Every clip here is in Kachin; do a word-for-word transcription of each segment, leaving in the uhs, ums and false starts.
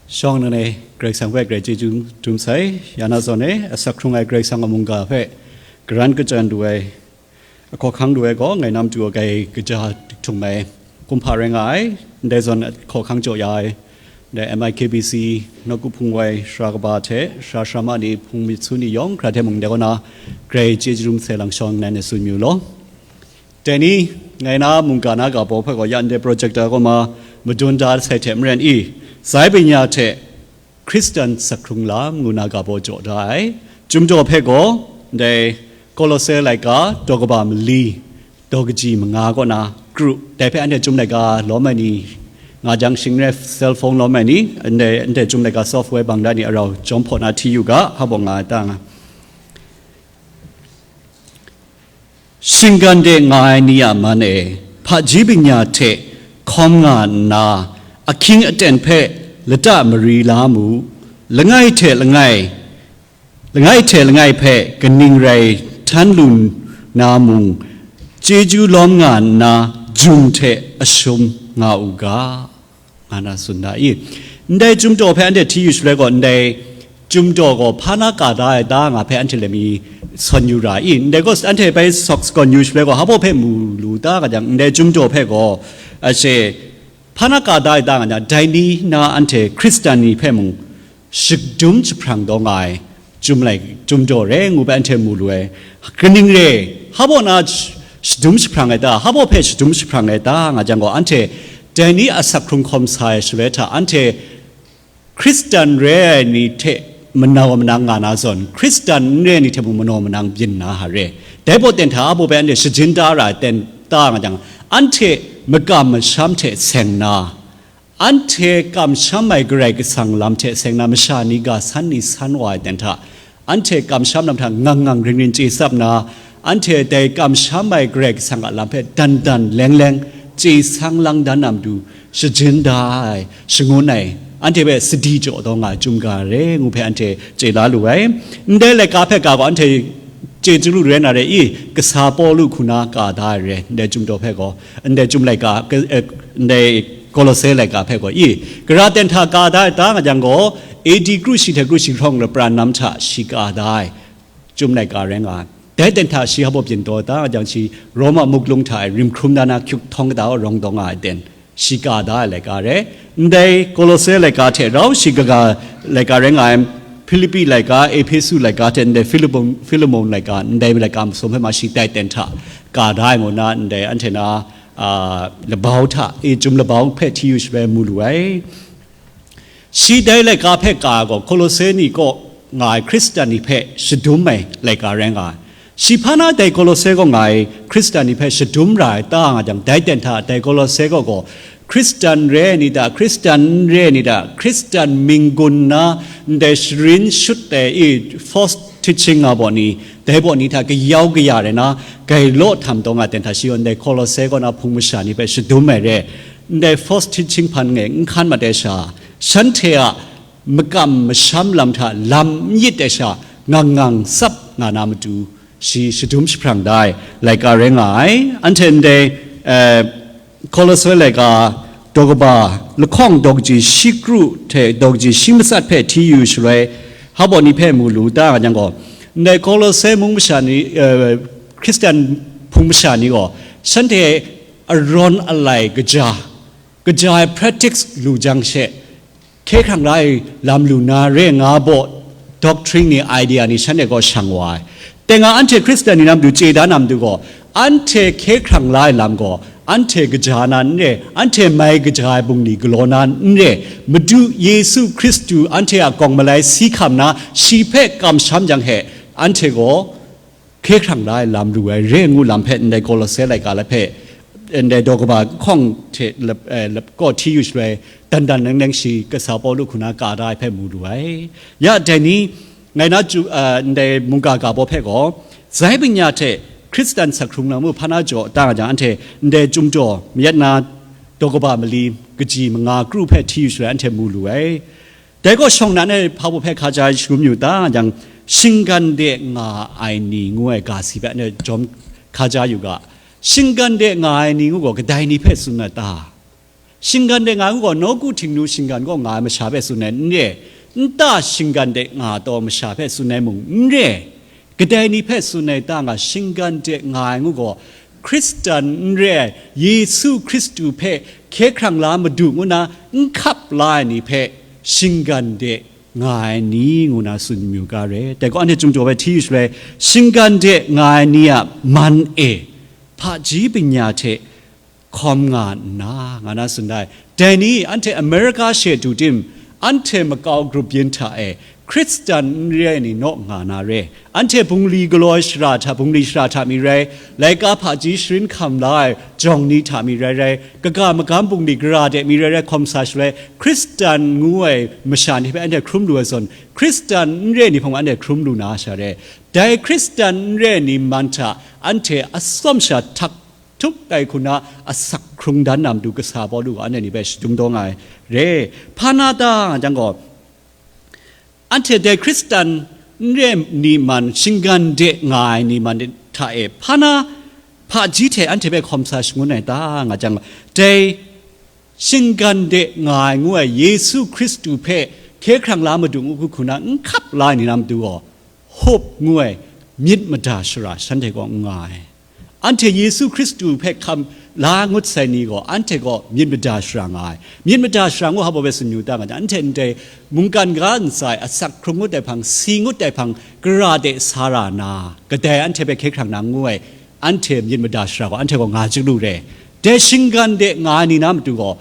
Shawng nnan e, Karai Kasang hpe grai chyeju dum sai, ya na zawn e, asak hkrung ai Karai Kasang a mungga hpe garan kachyan lu ai, ahkawhkang lu ai gaw, ngai na matu akai kaja dik htum ai kumhpa rai nga ai, ndai zawn ahkawhkang jaw ya ai, ndai M I K B C, nawku hpung wai sara kaba hte sara sarama ni, hpung myit su ni yawng hkra hte mung ndai kaw na, grai chyeju dum sai lang shawng nnan e tsun mayu law. Dai ni, ngai na mungga na ga baw hpe gaw, ya ndai projector kaw ma madun da sai hte maren i, zai banya hte Hkristan sak hkrung lam ngu na ga baw jaw da ai. Chyum daw hpe gaw, ndai Kolose laika, daw kaba mali, daw kaji manga kaw na kru, dai hpe anhte Chyum laika lawm ai ni, nga jang shing n rai, cell phone lawm ai ni, ndai, ndai Chyum laika software bang da ni arau jawm hpaw na hti yu ga, hpa baw nga ai ta nga. Shinggan de nga ai ni a man e, hpaji banya hte hkawm nga nna, ahkying aten hpe lata mari la mu, langai hte langai, langai hte langai hpe kaning rai htan lu na mung, chyeju lawm nga nna, jum hte ashum nga u ga. Nga na tsun da i. Ndai Chyum daw hpe anhte hti yu shaloi gaw, ndai Chyum daw gaw hpa na ka da ai ta nga hpe anhte lami sawn yu ra i. Ndai gaw anhte bai sawk sakawn yu shaloi gaw, hpa baw hpe mu lu ta nga jang, ndai Chyum daw hpe gaw, ashe, hpa na ka da ai ta nga jang, dai ni na anhte Hkristan ni hpe mung, shadum jahprang taw nga ai, Chyum lai, Chyum daw re ngu hpe anhte mu lu ai. Kaning re, hpa baw na sh-, shadum jahprang ai ta, hpa baw hpe shadum jahprang ai ta nga jang gaw, anhte dai ni a sak hkrung hkawm sa ai shaloi hta, anhte Hkristan re ai ni hte manaw manang nga na zawn, Hkristan n re ai ni hte mung manaw manang byin na hare. Dai baw ten hta, hpa baw hpe anhte shajin da ra ai ten ta nga jang, anhte makam masham hte seng na, anhte kamsham ai Karai Kasang lam hte seng na masha ni ga san ni san wa ai ten hta, anhte kamsham lam hta ngang ngang ring ring chye tsap na, anhte dai kamsham ai Karai Kasang a lam hpe dan dan leng leng chye sang lang dan na matu shajin da ai, shangun ai, anhte hpe sadi jaw taw nga ai Chyum ga re ngu hpe anhte chye la lu ai. Ndai laika hpe ga gaw anhte chye chyalu rai na re i, kasa Pawlu hku na ka da ai re, ndai Chyum daw hpe gaw, ndai Chyum laika, ka-, eh, ndai Kolose laika hpe gaw i, gara ten hta ka da ai ta nga jang gaw, A D kru shi hte kru shi hkrawng lapran lam hta shi ka da ai Chyum laika rai nga ai. Dai ten hta shi hpa baw byin taw ta nga jang, shi Roma muklung hta e rim hkrum da na hkyuk htawng kata rawng taw nga ai ten, shi ka da ai laika re. Ndai Kolose laika hte rau shi kaga laika rai nga ai, Hpilipi laika, Ehpesu laika hte ndai Filemon, Filemon laika, ndai laika masum hpe ma shi dai ten hta ka da ai ngu na, ndai anhte na, a, labau hta, e, Chyum labau hpe hti yu shaloi mu lu ai. Shi dai laika hpe ka gaw, Kolose ni kaw nga ai Hkristan ni hpe shadum ai laika rai nga ai. Shi hpa na dai Kolose kaw nga ai Hkristan ni hpe shadum ra ai ta nga jang, dai ten hta dai Kolose kaw gaw, Hkristan re ai ni ta, Hkristan n re ai ni ta, Hkristan mying gun nna ndai sharin shut ai i, false teaching nga baw ni, dai baw ni hta kayau kaya rai na, grai law htam taw nga ten hta shi gaw ndai Kolose kaw na hpung masha ni hpe shadum ai re, ndai false teaching hpan ngai n hkan mat ai sha, shanhte a makam masham lam hta lam n yit ai sha, ngang ngang tsap nga na matu, shi shadum jahprang da ai laika rai nga ai. Anhte ndai, eh, Kolose laika daw kaba lahkawng daw kaji shi kru hte daw kaji shi matsat hpe hti yu shaloi, hpa baw ni hpe mu lu ta nga jang gaw, ndai Kolose mung masha ni, eh, Hkristan hpung masha ni gaw, shanhte arawn alai kaja, kaja ai practice lu jang she, hkye hkrang la ai lam lu na re nga baw, doctrine ni, idea ni shanhte gaw shang wa ai. Dai nga anhte Hkristan ni na matu chye da na matu gaw, anhte hkye hkrang la ai lam gaw, anhte kaja na n re, anhte mai kaja ai bungli galaw na n re, Madu Yesu Hkristu anhte a gawng malai si hkam na, shi hpe kamsham jang he, anhte gaw hkye hkrang la ai lam lu ai re ngu lam hpe, ndai Kolose laika la hpe, ndai daw kaba lahkawng hte lap, eh, lap, kaw hti yu shaloi, dan dan leng leng shi kasa Pawlu hku na ka da ai hpe mu lu ai. Ya dai ni, ngai na Ju-, eh, ndai mungga ga baw hpe gaw, zai banya hte Hkristan sak hkrung lam u hpa na jaw ta nga jang, anhte ndai Chyum daw mayat na daw kaba mali kaji manga kru hpe hti yu shaloi, anhte mu lu ai. Dai gaw shawng nnan e hpa baw hpe hkaja shagun yu ta jang, shinggan de nga ai ni ngu ai ga si hpe anhte jawm hkaja yu ga. Shinggan de nga ai ni ngu gaw kadai ni hpe tsun ai ta? Shinggan de nga ai ngu gaw, nawku htingnu shinggan gaw nga ai masha hpe tsun ai n re, nta shinggan de nga taw masha hpe tsun ai mung n re, kadai ni hpe tsun ai ta nga, shinggan de nga ai ngu gaw, Hkristan n re ai, Yesu Hkristu hpe hkye hkrang la Madu ngu na n hkap la ai ni hpe shinggan de nga ai ni ngu na tsun mayu ga re. Dai gaw anhte chyum jaw bai hti yu shaloi, shinggan de nga ai ni a man e hpaji bingya hte hkawm nga nna, nga na tsun da ai. Dai ni anhte America she du tim, anhte makau grup yin hta e Hkristan n re ai ni naw nga na re. Anhte bungli galaw ai shara hta, bungli shara hta mi rai, laika hpaji sharin hkam la ai jawng ni hta mi rai rai, kaga magam bungli gara de mi rai rai, hkawm sa shaloi, Hkristan ngu ai masha ni hpe anhte hkrum lu ai zawn, Hkristan n re ai ni hpang anhte hkrum lu na sha re. Dai Hkristan n re ai ni man hta anhte atsawm sha htak htuk ai hku na asak hkrung dan na matu kasa Pawlu gaw anhte ni hpe shadum taw nga ai re. Hpa na ta nga jang gaw, anhte dai Hkristan n re ni man, shinggan de nga ai ni man hta e hpa na hpaji hte anhte hpe hkawm sa shangun ai ta nga jang gaw, dai shinggan de nga ai ngu ai Yesu Hkristu hpe hkye hkrang la Madu ngu hku na n hkap la ai ni na matu gaw, hope ngu ai myit mada shara shanhte gaw n nga ai. Anhte Yesu Hkristu hpe hkam la ngut sai ni gaw, anhte gaw myit mada shara nga ai. Myit mada shara ngu hpa baw bai tsun yu ta nga jang, anhte ndai mungkan ga ntsa e asak hkrung ngut ai hpang, si ngut ai hpang, gara de sa ra na, kadai anhte hpe hkye hkrang na ngu ai, anhte myit mada shara gaw, anhte gaw nga chyalu re. Dai shinggan de nga ai ni na matu gaw,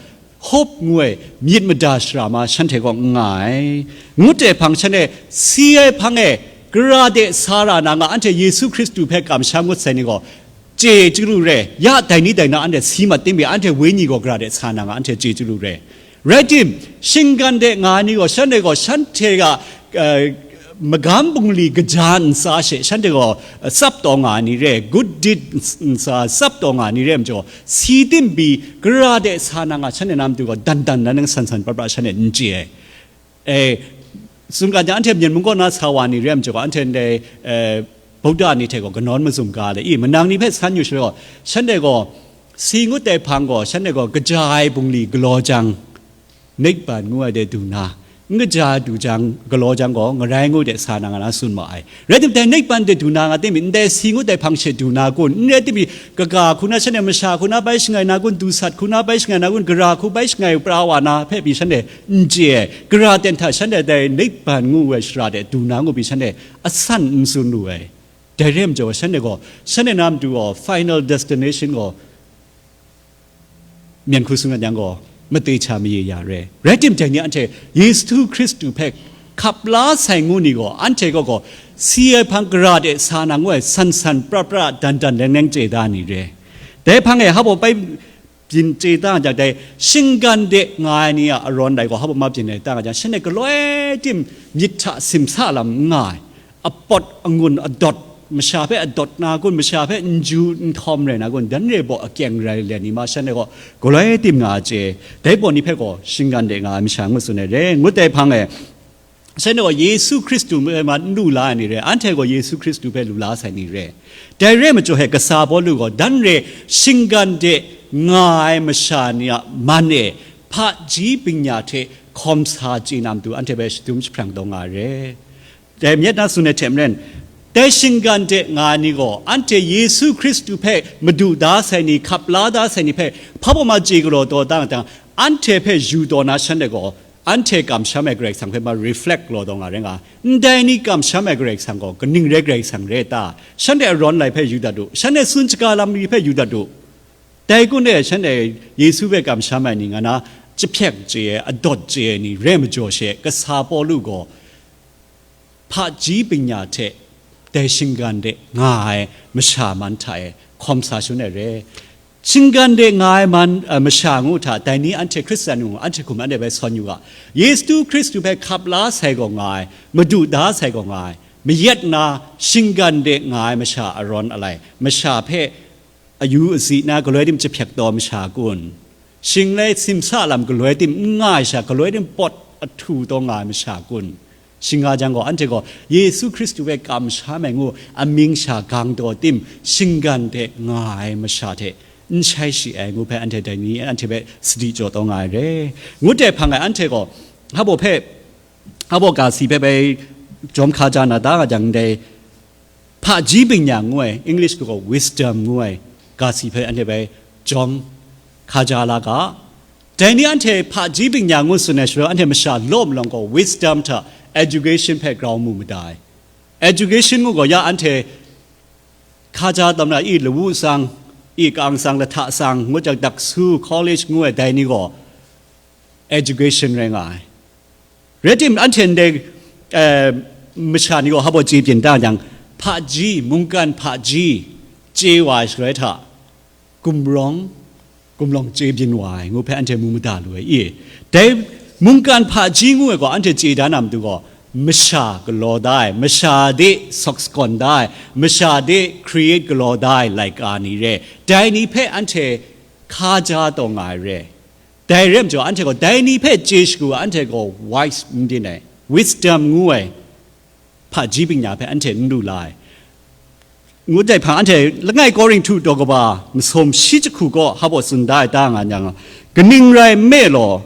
hope ngu ai myit mada shara ma shanhte gaw n nga ai. Ngut ai hpang shanhte si ai hpang e gara de sa ra na nga, anhte Yesu Hkristu hpe kamsham ngut sai ni gaw, chye chyalu re, ya dai ni dai na anhte si mat timung, anhte wenyi gaw gara de sa na nga, anhte chye chyalu re. Rai tim, shinggan de nga ai ni gaw, shanhte gaw, shanhte a, eh, magam bungli kaja ntsa she, shanhte gaw, eh, tsap taw nga ai ni re, good deed ntsa tsap taw nga ai ni re majaw, si tim pyi, gara de sa na nga, shanhte na matu gaw, dan dan dan nang san san pra pra shanhte n chye ai. Eh, tsun ga jang, anhte Myen mung kaw na sa wa ni re majaw, anhte ndai, eh, Buddha ni hte gaw kanawn mazum ga le, i, manang ni hpe san yu shaloi gaw, shanhte gaw, si ngut ai hpang gaw, shanhte gaw kaja ai bungli galaw jang, nikban ngu ai de du na, n kaja du jang, galaw jang gaw, ngarai ngu de sa na nga na tsun ma ai. Rai tim, dai nikban de du na nga tim, ndai si ngut ai hpang she du na kun, n rai tim, kaga hku na shanhte masha hku na bai shangai na kun, du sat hku na bai shangai na kun, gara hku bai shangai pra wa na hpe pyi shanhte n chye ai. Gara ten hta shanhte dai nikban ngu ai shara de du na ngu pyi shanhte asan n tsun lu ai. Dai re majaw, shanhte gaw, shanhte na matu gaw, final destination gaw, myen hku tsun ai yang gaw, mate cha maye ya re. Rai tim, dai ni anhte Yesu Hkristu hpe hkap la sai ngu ni gaw, anhte gaw gaw, si ai hpang gara de sa na ngu ai, san san pra pra, dan dan leng leng chye da ni re. Dai hpang e hpa baw bai byin chye ta nga jang, dai shinggan de nga ai ni a arawn lai gaw hpa baw ma byin ai ta nga jang, shanhte galoi tim myit hta simsa lam n nga ai, apawt angun adawt, masha hpe adawt na kun, masha hpe n ju n htawm rai na kun, dan re baw akyeng rai le ni ma shanhte gaw galoi tim nga chye. Dai baw ni hpe gaw shinggan de nga ai masha ngu tsun ai re, ngut ai hpang e, shanhte gaw Yesu Hkristu hpe ma n lu la ai ni re, anhte gaw Yesu Hkristu hpe lu la sai ni re. Dai re majaw he, kasa Pawlu gaw dan re shinggan de nga ai masha ni a man e hpaji bingya hte hkawm sa chye na matu anhte hpe shadum jahprang taw nga ai re. Dai myit na tsun ai hte maren, dai shinggan de nga ai ni gaw, anhte Yesu Hkristu hpe Madu da sai ni, hkap la da sai ni hpe hpa baw ma chye galaw taw ta nga jang, anhte hpe yu taw na shanhte gaw, anhte kamsham ai Karai Kasang hpe ma reflect galaw taw nga rai nga. Ndai ni kamsham ai Karai Kasang gaw, kaning rai Karai Kasang re ta? Shanhte arawn lai hpe yu dat u, shanhte tsun shaga lam ni hpe yu dat u. Dai kun e shanhte Yesu hpe kamsham ai ni nga na, jahpyek chye ai, adawt chye ai ni re majaw she, kasa Pawlu gaw, hpaji bingya hte dai shinggan de nga ai masha man hta e hkawm sa shangun ai re. Shinggan de nga ai man, a, masha ngu hta, dai ni anhte Hkristan ngu, anhte hkum anhte bai sawn yu ga. Yesu Hkristu hpe hkap la sai gaw nga ai, Madu da sai gaw nga ai, mayat na shinggan de nga ai masha arawn alai, masha hpe ayu asi na galoi tim jahpyek taw masha kun? Shing lai simsa lam galoi tim n nga ai sha, galoi tim pawt ahtu taw nga ai masha kun? Shing nga jang gaw, anhte gaw Yesu Hkristu hpe kamsham ai ngu amying sha gang taw tim, shinggan de nga ai masha hte n shai shi ai ngu hpe anhte dai ni anhte hpe sadi jaw taw nga ai re. Ngut ai hpang ai anhte gaw, hpa baw hpe, hpa baw ga si hpe bai jawm hka ja na da nga jang dai, hpaji bingya ngu ai, English gaw wisdom ngu ai, ga si hpe anhte bai jawm hka ja la ga. Dai ni anhte hpaji bingya ngu tsun ai shaloi, anhte masha law malawng gaw wisdom hta education hpe grau mu mada ai. Education ngu gaw ya anhte hka ja tam na, i lawu sang, i kang sang, lahta sang, ngut jang daksu, college ngu ai dai ni gaw education rai nga ai. Rai tim, anhte ndai, eh, masha ni gaw hpa baw chye byin da jang, hpaji, mungkan hpaji chye wa ai shaloi hta, gumrawng, gumlawng chye byin wa ai ngu hpe anhte mu mada lu ai i. Dai mungkan hpaji ngu ai gaw anhte chye da na matu gaw, masha galaw da ai, masha de sawk sakawn da ai, masha de create galaw da ai laika ni re. Dai ni hpe anhte hka ja taw nga ai re. Dai re majaw, anhte gaw dai ni hpe chye shagu, anhte gaw wise n byin ai, wisdom ngu ai hpaji bingya hpe anhte n lu la ai. Ngut ai hpang, anhte langai Korinhtu daw kaba masum shi jahku gaw hpa baw tsun da ai ta nga yang, kaning rai nme law,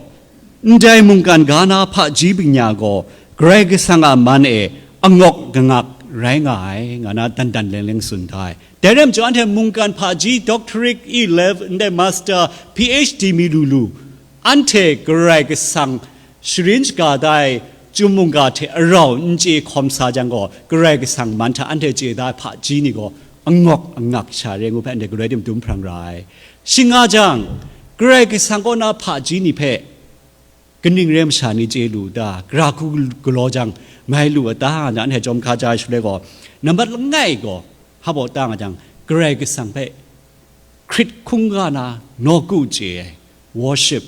ndai mungkan ga na hpaji bingya gaw Karai Kasang a man e angawk angak rai nga ai, nga na dan dan leng leng tsun da ai. Dai rai majaw, anhte mungkan hpaji, doctorate, i lev, ndai master, P H D mi lu lu, anhte Karai Kasang sharin shaga da ai chyum mungga hte arau n chye hkawm sa jang gaw, Karai Kasang man hta anhte chye da ai hpaji ni gaw angawk angak sha re ngu hpe anhte galoi tim dum hprang ra ai. Shing nga jang, Karai Kasang kaw na hpaji ni hpe kaning re masha ni chye lu u ta? Gara hku galaw jang mai lu a ta? Nna anhte jawm hka ja ai shaloi gaw, nambat langai gaw, hpa baw ta nga jang, Karai Kasang hpe hkrit hkungga na nawku chye ai, worship,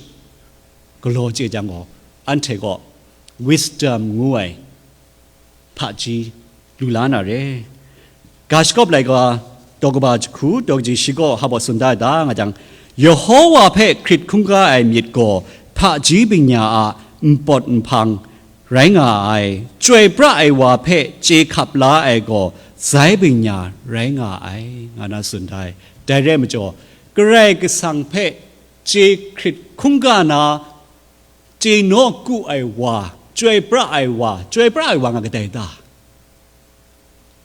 galaw chye jang gaw, anhte gaw wisdom ngu ai hpaji lu la na re. Ga shakawp laika daw kaba jahku, daw kaji shi gaw hpa baw tsun da ai ta nga jang, Yehowa hpe hkrit hkungga ai myit gaw hpaji bingya a npawt nhpang rai nga ai, chyoi pra ai wa hpe chye hkap la ai gaw zai bingya rai nga ai, nga na tsun da ai. Dai rai majaw, Karai Kasang hpe chye hkrit hkungga na, chye nawku ai wa, chyoi pra ai wa, chyoi pra ai wa nga kadai ta?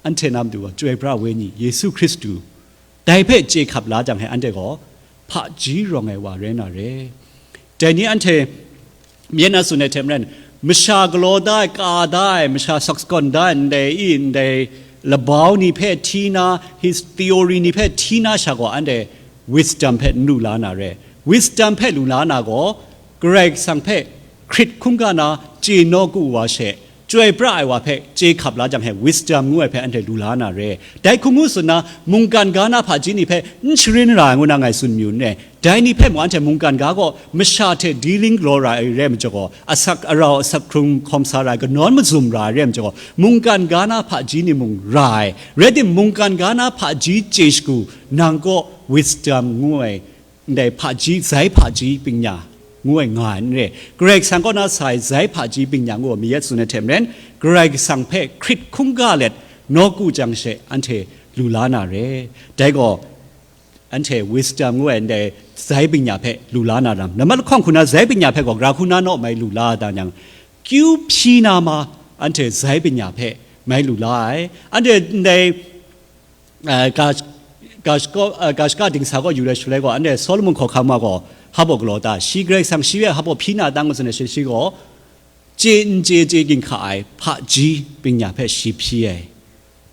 Anhte na matu gaw chyoi pra Wenyi, Yesu Hkristu, dai hpe chye hkap la jang he, anhte gaw hpaji rawng ai wa rai na re. Dai ni anhte myen na tsun ai hte maren, masha galaw da ai, ka da ai, masha sawk sakawn da ai, ndai i, ndai labau ni hpe hti na, his theory ni hpe hti na sha gaw, anhte wisdom hpe n lu la na re. Wisdom hpe lu la na gaw, Karai Kasang hpe hkrit hkungga na chye nawku wa she, chyoi pra ai wa hpe chye hkap la jang he, wisdom ngu ai hpe anhte lu la na re. Dai hku ngu tsun na, mungkan ga na hpaji ni hpe n sharin ra ai ngu na ngai tsun mayu n re. Dai ni hpe mung anhte mungkan ga gaw masha hte dealing galaw ra ai re majaw gaw, asak arau asak hkrung hkawm sa ra ai, kanawn mazum ra ai re majaw gaw, mungkan ga na hpaji ni mung ra ai. Rai tim, mungkan ga na hpaji chye shagu, nang kaw wisdom ngu ai, ndai hpaji, zai hpaji bingya ngu ai nga ai n re. Karai Kasang kaw na sa ai zai hpaji bingya ngu ai mayat tsun ai hte maren, Karai Kasang hpe hkrit hkungga let nawku jang she anhte lu la na re. Dai gaw, anhte wisdom ngu ai ndai zai bingya hpe lu la na ram, nambat lahkawng hku na zai bingya hpe gaw gara hku na naw mai lu la dan yang, kyu hpyi na ma anhte zai bingya hpe mai lu la ai. Anhte ndai, eh, ga, ga shaka, eh, ga shaka dingsa gaw yu ai shaloi gaw, anhte Solomon hkawhkam wa gaw hpa baw galaw ta? Shi Karai Kasang shi hpe hpa baw hpyi na ta ngu tsun ai she, shi gaw chye n chye chye ginhka ai hpaji bingya hpe shi hpyi ai.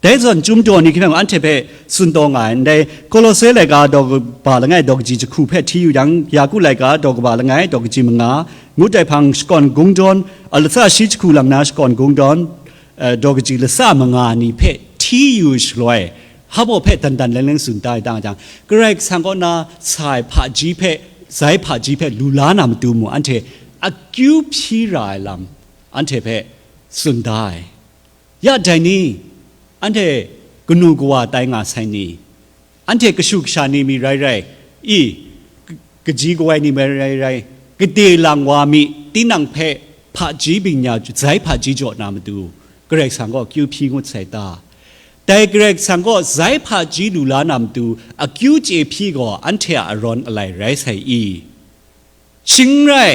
Dai zawn, chyum daw ni hkye hkrang anhte hpe tsun taw nga ai, ndai Kolose laika daw kaba langai daw kaji jahku hpe hti yu yang, Yaku laika daw kaba langai daw kaji manga, ngut ai hpang shakawn gungdawn, a, latsa shi jahku lang na shakawn gungdawn, eh, daw kaji latsa manga ni hpe hti yu shaloi, hpa baw hpe dan dan leng leng tsun da ai ta nga jang, Karai Kasang kaw na sa ai hpaji hpe, zai hpaji hpe lu la na matu mung, anhte akyu hpyi ra ai lam anhte hpe tsun da ai. Ya dai ni, anhte kanu kawa tai nga sai ni, anhte kashu kasha ni mi rai rai, i, k-, kaji kawai ni mi rai rai, kade lang wa mi, tinang hpe hpaji bingya, zai hpaji jaw na matu, Karai Kasang gaw kyu hpyi ngut sai ta? Dai Karai Kasang kaw zai hpaji lu la na matu akyu chye hpyi gaw anhte a arawn alai rai sai i? Shing n rai,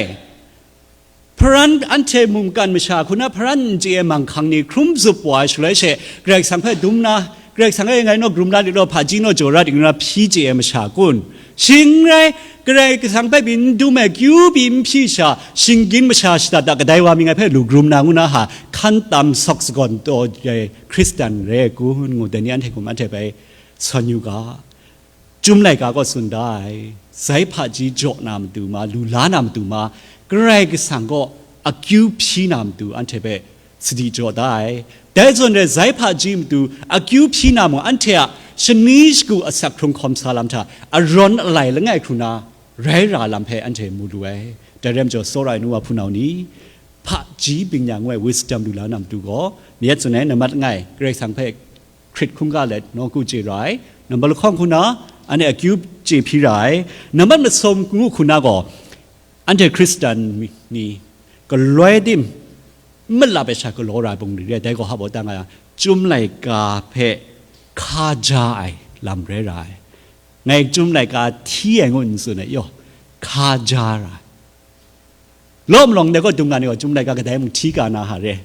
hparan anhte mungkan masha hku na hparan n chye ai manghkang ni hkrum zup wa ai shaloi she, Karai Kasang hpe dum na, Karai Kasang e ngai naw karum la li law, hpaji naw jaw ra ting na hpyi chye ai masha kun? Shing n rai, Karai Kasang hpe pyi n dum ai, kyu pyi n hpyi sha, shinggyim masha shada da kadai wa mi ngai hpe lu karum na ngu na ha, hkan tam sawk sagawn taw ai Hkristan re ai kun? Ngu dai ni anhte hkum anhte bai sawn yu ga. Chyum laika gaw tsun da ai, zai hpaji jaw na matu ma, lu la na matu ma, Karai Kasang gaw akyu hpyi na matu anhte hpe sadi jaw da ai. Dai zawn re, zai hpaji matu akyu hpyi na mung, anhte a shani shagu asak hkrung hkawm sa lam hta arawn alai langai hkru na rai ra lam hpe anhte mu lu ai. Dai rai majaw, tsawra ai nu wa hpunau ni, hpaji bingya ngu ai wisdom lu la na matu gaw, myit tsun ai, nambat langai, Karai Kasang hpe hkrit hkungga let nawku chye ra ai. Nambat lahkawng hku na, anhte akyu chye hpyi ra ai. Nambat masum ngu hku na gaw, anhte Hkristan ni galoi tim n malap ai sha galaw ra ai bungli re ai. Dai gaw hpa baw ta nga yang, Chyum laika hpe hka ja ai lam rai ra ai. Ngai Chyum laika hti ai ngu n tsun ai, yaw, hka ja ra ai. Law malawng dai gaw dung nga ni gaw, Chyum laika kadai mung hti ga na ha re.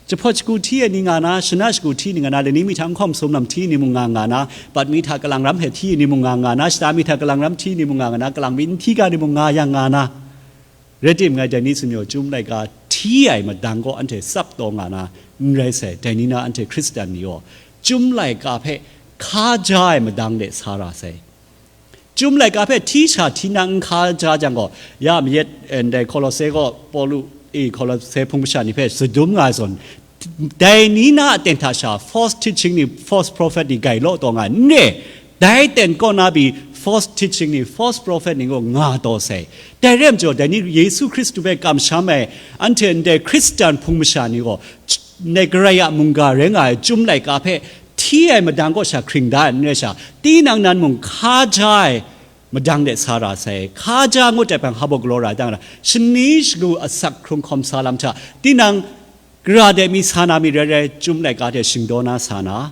Jahpawt shagu hti ai ni nga na, shana shagu hti ni nga na, lani mi hta n hkawm sum lam hti ni mung nga nga na, bat mi hta kalang ram hpe hti ni mung nga nga na, shata mi hta kalang ram hti ni mung nga nga na, kalang mi n hti ga ni mung nga yang nga na. Rai tim, ngai dai ni tsun mi gaw, Chyum laika hti ai madang gaw anhte tsap taw nga na n rai sai, dai ni na anhte Hkristan ni gaw Chyum laika hpe hka ja ai madang de sa ra sai. Chyum laika hpe hti sha hti na n hka ja jang gaw, ya mayit, eh, ndai Hkawlawse gaw Pawlu, e, Hkawlawse hpung masha ni hpe sadum nga ai zawn, dai ni na aten hta sha false teaching ni, false prophet ni gai law taw nga ai, n re, dai ten kaw na pyi false teaching ni, false prophet ni gaw nga taw sai. Dai rai majaw, dai ni Yesu Hkristu hpe kamsham ai, anhte ndai Hkristan hpung masha ni gaw, ndai Karai a mungga rai nga ai Chyum laika hpe hti ai madang kaw sha hkring da ai n rai sha, tinang nan mung hka ja ai madang de sa ra sai. Hka ja ngut ai hpang hpa baw galaw ra ai dang ra, shani shagu asak hkrung hkawm sa lam hta, tinang gara de mi sa na mi rai rai, Chyum laika hte shingdaw na sa na,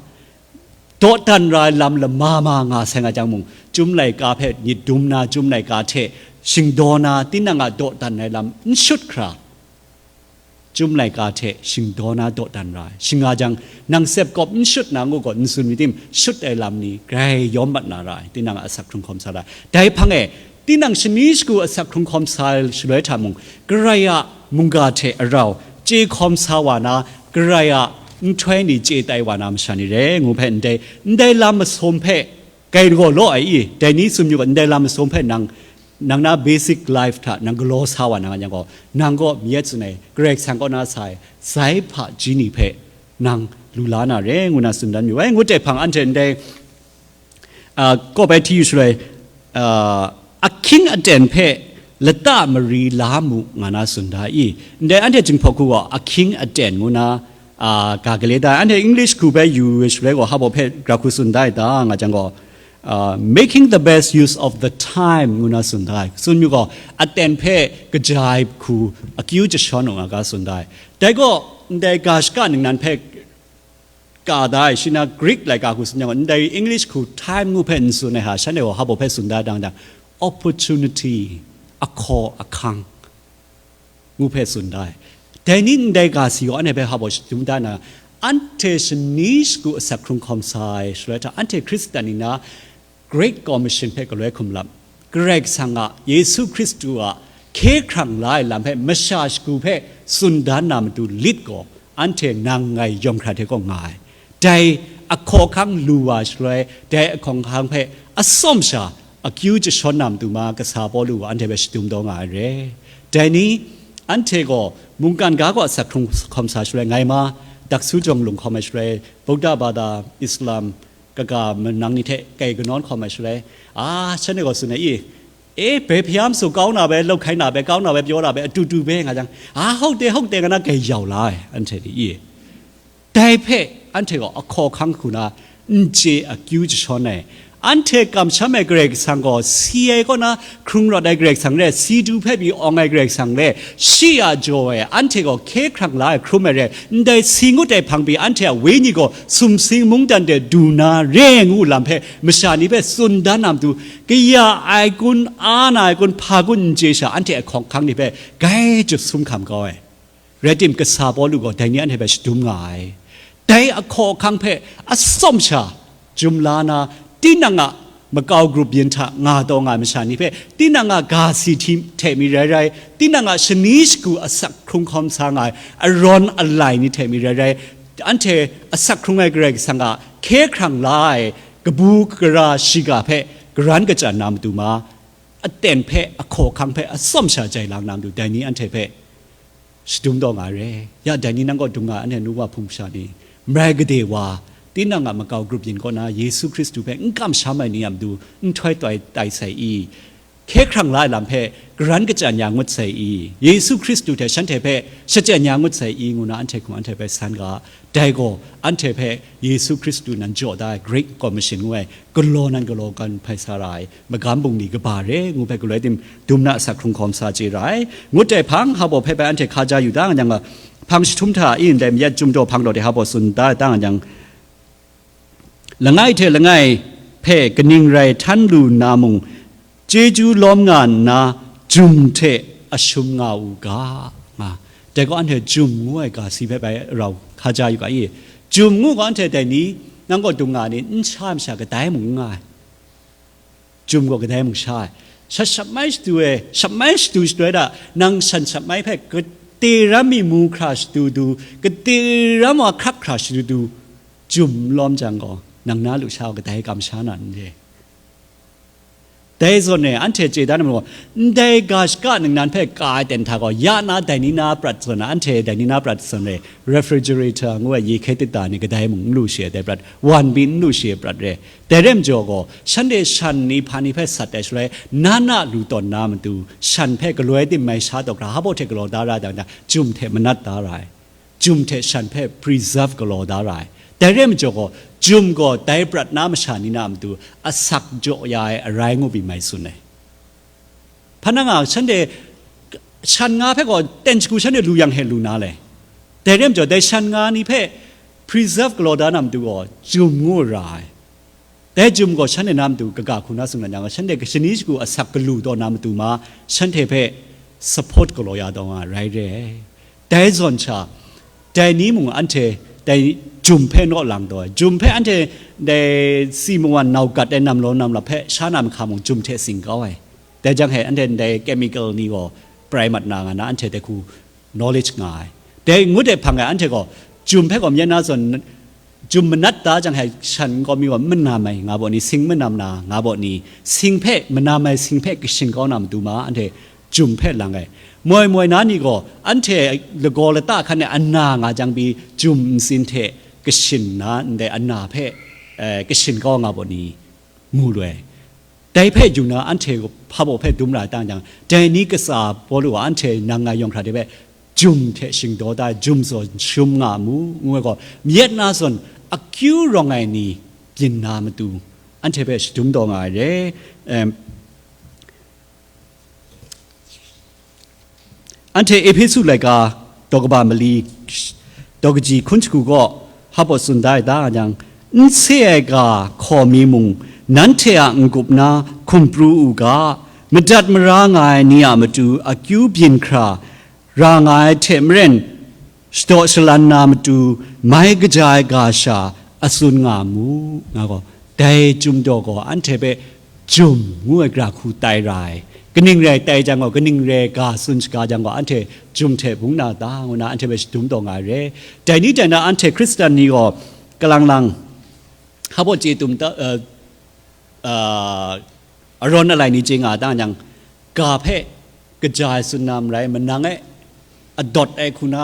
dawdan ra ai lam lama ma nga sai nga jang mung, Chyum laika hpe myit dum na, Chyum laika hte shingdaw na, tinang a dawdan ai lam n shut hkra, Chyum laika hte shingdaw na dawdan ra ai. Shing nga jang, nang sep kawp n shut na ngu gaw, n tsun mi tim, shut ai lam ni grai yawm mat na ra ai, tinang a asak hkrung hkawm sa ra ai. Dai hpang e, tinang shani shagu asak hkrung hkawm sa ai shaloi hta mung, Karai a mungga hte arau chye hkawm sa wa na, Karai a nhtoi ni chye tai wa na masha ni re, ngu hpe ndai, ndai lam masum hpe, kai gaw law ai i, dai ni tsun yu ga, ndai lam masum hpe nang, nang na basic life hta nang galaw sa wa na nga yang gaw, nang gaw myit tsun ai, Karai Kasang kaw na sa ai, zai hpaji ni hpe nang lu la na re, ngu na tsun dan yu ai. Ngut ai hpang anhte ndai, a, kawp ai hti yu shaloi, a, ahkying aten hpe lata mari la mu nga na tsun da i, ndai anhte Jinghpaw hku gaw ahkying aten ngu na, a, ga gale da, anhte English hku hpe yu shaloi gaw, hpa baw hpe gara hku tsun da ai ta nga jang gaw, uh, making the best use of the time ngu na tsun da ai. Tsun yu gaw, aten hpe kaja ai hku, akyu jashawn u nga ga tsun da ai. Dai gaw, ndai ga shaka ningnan hpe ka da ai, shi na Greek laika hku tsun yang gaw, ndai English hku time ngu hpe n tsun ai hta, shanhte gaw hpa baw hpe tsun da ai dang dang, opportunity, ahkaw ahkang ngu hpe tsun da ai. Dai ni ndai ga si gaw, anhte hpe hpa baw shadum da na, anhte shani shagu asak hkrung hkawm sa ai shaloi hta, anhte Hkristan ni na Great Commission hpe galoi hkum lap, Karai Kasang a, Yesu Hkristu a hkye hkrang la ai lam hpe masha shagu hpe tsun dan na matu lit gaw, anhte nang ngai yawng hkra hte kaw nga ai. Dai ahkaw ahkang lu wa shaloi, dai ahkaw ahkang hpe atsawm sha akyu jashawn na matu ma, kasa Pawlu gaw anhte hpe shadum taw nga ai re. Dai ni, anhte gaw mungkan ga gaw asak hkrung hkawm sa shaloi, ngai ma, daksu jawng lung hkawm ai shaloi, Buddha bada, Islam, kaga manang ni hte kai kanawn hkawm ai shaloi, a, shanhte gaw tsun ai i, e, bai hpayam su kau na bai, lau hkai na bai, kau na bai, pyaw na bai, atu tu bai nga jang, a, hok de, hok de, nga na kai yau la ai, anhte ni i. Dai hpe anhte gaw ahkaw ahkang hku na n chye akyu jashawn ai, Anhte kamsham ai Karai Kasang gaw, si ai kaw na hkrung rawt ai Karai Kasang re, si du hpe pyi awng ai Karai Kasang re, shi a jaw e, anhte gaw hkye hkrang la ai hkrum ai re, ndai si ngut ai hpang pyi anhte a wenyi gaw sumsing mungdan de du na re ngu lam hpe masha ni hpe tsun dan na matu, kaya ai kun, a na ai kun, hpa kun n chye sha, anhte a hkawhkang ni hpe gai jut sum hkam kau ai. Rai tim, kasa Pawlu gaw dai ni anhte hpe shadum nga ai. Dai a hkawhkang hpe atsawm sha jum la na, tinang a makau grup yin hta nga taw nga ai masha ni hpe, tinang a ga si hti hte mi rai rai, tinang a shani shagu asak hkrung hkawm sa nga ai arawn alai ni hte mi rai rai, anhte asak hkrung ai Karai Kasang a hkye hkrang la ai kabu gara shiga hpe karan kachyan na matu ma, aten hpe, a hkawhkang hpe atsawm sha jai lang na matu, dai ni anhte hpe shadum taw nga ai re. Ya, dai ni nang kaw dung nga ai, anhte nu wa hpung sha ni, marai gade wa, tinang a makau grup yin kaw na Yesu Hkristu hpe n kamsham ai ni a matu nhtoi tai tai sai i? Hkye hkrang la ai lam hpe karan kachyan ya ngut sai i? Yesu Hkristu hte shanhte hpe shachyen ya ngut sai i? Ngu na anhte hkum anhte hpe san ga. Dai gaw anhte hpe Yesu Hkristu nan jaw da ai Great Commission ngu ai, galaw nan galaw gan hpai sa ra ai magam bungli kaba re ngu hpe galoi tim dum na asak hkrung hkawm sa chye ra ai. Ngut ai hpang, hpa baw hpe bai anhte hkaja yu da nga yang, hpang jahtum hta e ndai mayat chyum daw hpang daw de hpa baw tsun da, da nga yang, langai hte langai hpe kaning rai htan lu nna mung, chyeju lawm nga nna, jum hte ashum nga u ga, nga. Dai gaw anhte jum ngu ai ga si hpe bai rau hkaja yu ga i? Jum ngu gaw anhte dai ni nang kaw dung nga ai ni, n sha ai masha kadai mung n nga ai. Jum gaw kadai mung sha ai. Shat shap mai shadu ai, shap mai shadu shadu ai da, nang shan shap mai hpe kate ram mi mu hkra shadu du, kate ram wa hkrap hkra shadu du, jum n lawm jang gaw, nang na lusha gaw kadai kamsha na n re? Dai zawn e, anhte chye da na mung gaw, ndai ga shaka ningnan hpe ka ai ten hta gaw, ya na dai ni na prat zawn e, anhte dai ni na prat zawn e, refrigerator ngu ai ye hkye tit da ni kadai mung n lu shi ai dai prat, wan pyi n lu shi ai prat re. Dai re majaw gaw, shanhte shan ni hpa ni hpe sat ai shaloi, na na lu tawn na matu, shan hpe galoi tim mai sha taw hkra, hpa baw hte galaw da ra ai, jum hte manat da ra ai. Jum hte shan hpe preserve galaw da ra ai. Dai re majaw gaw, jum gaw dai prat na masha ni na a matu asak jaw ya ai arai ngu pyi mai tsun ai. Hpa na nga, shanhte shan nga hpe gaw ten shagu shanhte lu yang he lu na le. Dai re majaw, dai shan nga ni hpe preserve galaw da na matu gaw, jum ngu ra ai. Dai jum gaw shanhte na matu kaga hku na tsun na yang, shanhte shani shagu asak galu taw na matu ma, shanhte hpe support galaw ya taw nga rai re ai. Dai zawn sha, dai ni mung anhte dai jum hpe naw lang taw ai. Jum hpe anhte dai si mawan nau gat ai namlaw namlap hpe sha na mahka mung jum hte sing kau ai. Dai jang he anhte ndai chemical ni gaw prai mat na nga na anhte dai hku knowledge nga ai. Dai ngut ai hpang e anhte gaw jum hpe gaw myen na zawn, jum manat da jang he shan nkau mi gaw n manam ai nga baw ni, sing manam na nga baw ni, sing hpe manam ai, sing hpe kashin kau na matu ma, anhte jum hpe lang ai. Moi moi na ni gaw anhte lagaw lata hkan e ana nga jang pyi, jum ntsin hte kashin na ndai ana hpe, eh, kashin kau nga baw ni, mu lu ai. Dai hpe yu na anhte hpa baw hpe dum ra ai ta jang, dai ni kasa Pawlu a anhte nang ngai yawng hkra de hpe jum hte shingdaw da ai, jum zawn shum nga mu, ngu ai gaw, myit na zawn akyu rawng ai ni byin na matu, anhte hpe shadum taw nga ai re. Em, Anhte Ehpesu laika daw kaba mali, daw kaji hkun shagu gaw hpa baw tsun da ai ta nga jang, n se ai ga hkaw mi mung, nanhte a n-gup na hkum pru u ga, madat mara nga ai ni a matu akyu byin hkra ra nga ai hte maren, shadaw shalan na matu mai kaja ai ga sha a tsun nga mu, nga gaw, dai jum daw gaw anhte hpe jum ngu ai gara hku tai ra ai. Kaning rai tai jang gaw, kaning rai ga tsun shaga jang gaw, anhte jum hte bung na ta, ngu na anhte hpe shadum taw nga ai re. Dai ni dai na anhte Hkristan ni gaw, kalang lang, hpa baw chye tum ta, eh, ah, arawn alai ni chye nga ta yang, ga hpe kaja ai tsun na marai, manang e adawt ai hku na,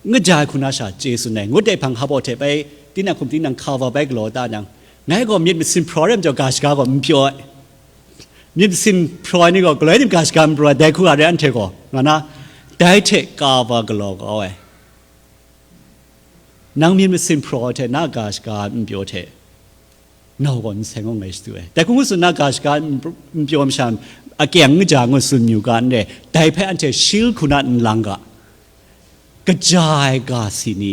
n kaja ai hku na sha chye tsun ai. Ngut ai hpang hpa baw hte bai, tinang hkum tinang hkau wa bai galaw ta yang, ngai gaw myit masin hpraw ai majaw ga shaga gaw n pyaw ai. Myit masin hpraw ai ni gaw galoi tim ga shaga n pyaw ai, dai hku a rai anhte gaw, nga na, dai hte ka wa galaw kau ai. Nang myit masin hpraw ai hte na ga shaga n pyaw hte, nau gaw n seng awng ai shadu ai. Dai hku ngu tsun na ga shaga n pyaw masha akyeng n ja ngu tsun yu ga n re, dai hpe anhte shil hku na n lang ga, kaja ai ga si ni,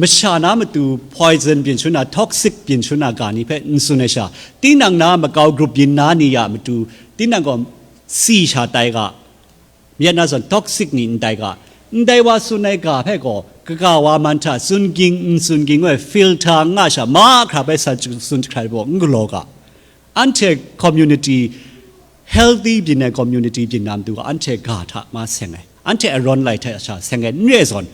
masha na matu poison byin shangun na, toxic byin shangun na ga ni hpe n tsun ai sha, tinang na makau grup yin na ni a matu, tinang gaw si sha tai ga, myit na zawn toxic ni ndai ga, ndai wa tsun ai ga hpe gaw, kaga wa man hta tsun ging n tsun ging ai filter n nga sha, mahkra bai sa tsun jahkrai baw n galaw ga. Anhte community, healthy byin ai community byin na matu ga, anhte ga hta ma seng ai, anhte arawn lai hta sha seng ai n re zawn,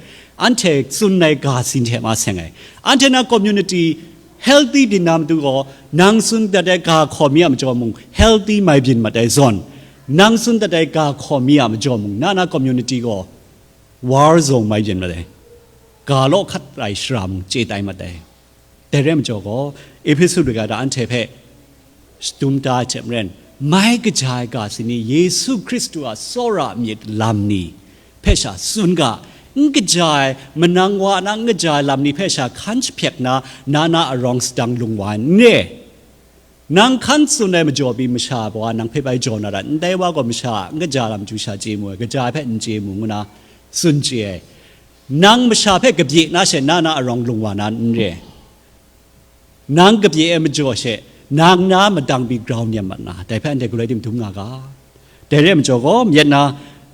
anhte tsun ai ga sin hte ma seng ai. Anhte na community healthy byin na matu gaw, nang tsun dat ai ga hkaw mi a majaw mung, healthy mai byin mat ai zawn, nang tsun dat ai ga hkaw mi a majaw mung, na na community gaw war zone mai byin mat ai, ga law hkat ai shara mung chye tai mat ai. Dai rai majaw gaw, Ehpesu madu ga hta anhte hpe shadum da ai hte maren, mai kaja ai ga si ni, Yesu Hkristu a tsawra myit lam ni hpe sha tsun ga, n kaja ai, manang wa na n kaja ai lam ni hpe sha hkan jahpyek na, na na arawng sadang lung wa ai n re. Nang hkan tsun ai majaw pyi masha wa nang hpe bai jaw na ra, ndai wa gaw masha a n kaja lam chyu sha chye mu ai, kaja ai hpe n chye mu ngu na tsun chye ai. Nang masha hpe kabye na she na na arawng lung wa na n re. Nang kabye ai majaw she, nang na madang pyi grau nem mat na, dai hpe anhte galoi tim dum nga ga. Dai re ai majaw gaw, myit na,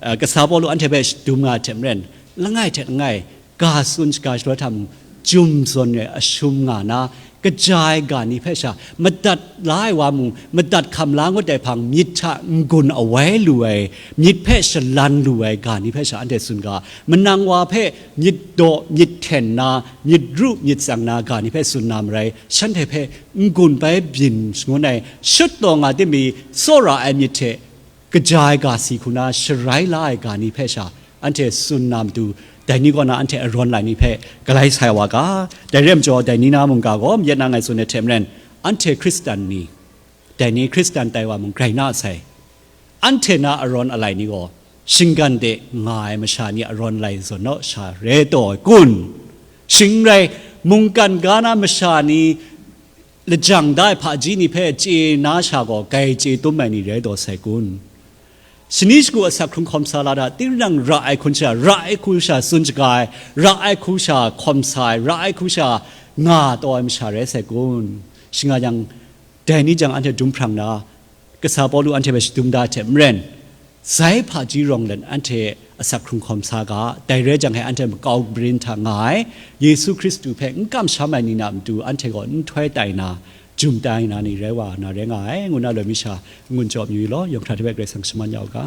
eh, kasa Pawlu anhte hpe shadum nga ai hte maren, langai hte langai, ga tsun shaga sharawt hta mung, jum zawn ai ashum nga na, kaja ai ga ni hpe sha, madat la ai wa mung, madat hkam la ngut ai hpang, myit hta n-gun awai lu ai, myit hpe shalan lu ai ga ni hpe sha, anhte tsun ga, manang wa hpe myit daw, myit hten na, myit ru, myit tsang na ga ni hpe tsun na marai, shanhte hpe n-gun bai byin shangun ai, shut taw nga timung, tsawra ai myit hte kaja ai ga si hku na sharai la ai ga ni hpe sha, anhte tsun na matu, dai ni kaw na anhte arawn lai ni hpe galai sai wa ga. Dai re ai majaw, dai ni na mungga gaw myit na ngai tsun ai hte maren, anhte Hkristan ni, dai ni Hkristan tai wa mung grai na sai, anhte na arawn alai ni gaw, shinggan de nga ai masha ni arawn alai zawn naw sha re taw ai kun? Shing n rai, mungkan ga na masha ni lajang da ai hpaji ni hpe chye na sha gaw, grai chye tum ai ni rai taw sai kun? Shani shagu asak hkrung hkawm sa la da, tinang ra ai hku sha, ra ai hku sha tsun shaga ai, ra ai hku sha hkawm sa ai, ra ai hku sha nga taw ai masha rai sai kun? Shing nga yang, dai ni jang anhte dum hprang na, kasa Pawlu anhte hpe shadum da ai hte maren, zai hpaji rawng let anhte asak hkrung hkawm sa ga, dai rai jang he anhte makau marin hta nga ai, Yesu Hkristu hpe n kamsham ai ni na matu anhte gaw nhtoi tai na, jum tai na ni rai wa na rai nga ai, ngu na loi mi sha n-gun jaw mayu law, yawng hkra hte hpe Karai Kasang shaman ya u ga.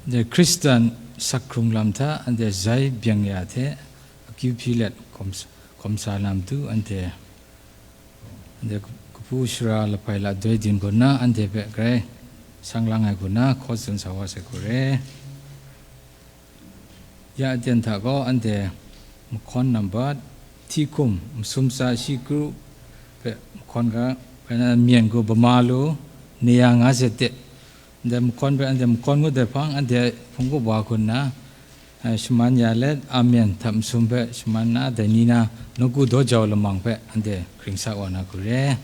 De Hkristan sak hkrung lam hta anhte zai byeng ya hte akyu hpyi let hkawm s-, hkawm sa na matu anhte, anhte kapu sara lahpai la doi din hku na anhte hpe grai sang lang ai hku na hkaw tsun sa wa sai hku re. Ya aten hta gaw anhte mahkawn nambat, hti hkum, masum tsa shi kru hpe mahkawn ga, bai na myen hku bama lu, neya nga se te. Ndai mahkawn hpe anhte mahkawn ngut ai hpang, anhte hpung kaw wa hku nna, eh, shaman ya let, amen hta masum hpe shaman na, dai ni na, nawku daw jau lamang hpe anhte hkring sa wa na hku re.